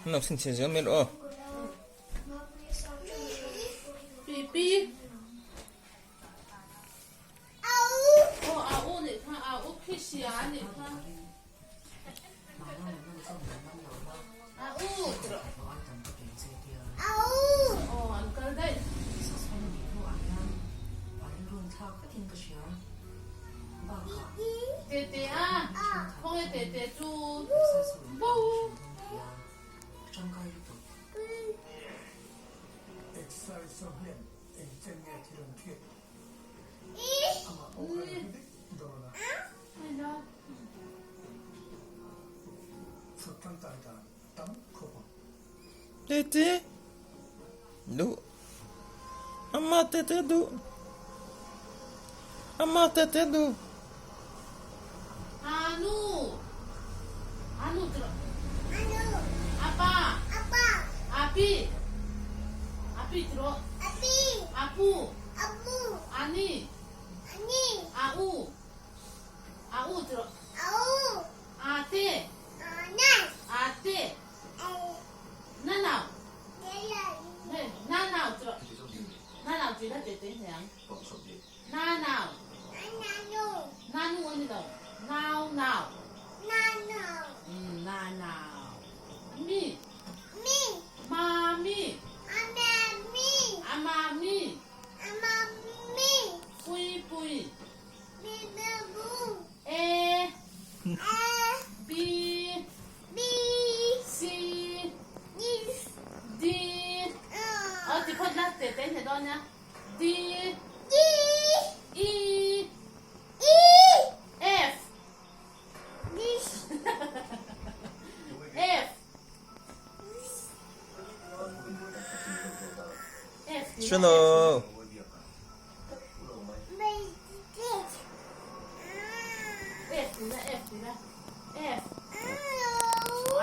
Nó xin chào giữa mẹ rồi. Tete du Amma tete du Amma tete du Anu Anu 들어 아빠 아비 아비 들어 아부 아니 아우 아우 들어 아테 아테 나나우 네 나나우 들어 나나우 들어 tete 그냥 나나우 나누 언니도 나우 나우 나나우 미 마미 아마미 뿌이 뿌이 에 B C D Ờ thì phân ra để tên thế đó nhá D E F F F Hello. F gì đó F gì đó F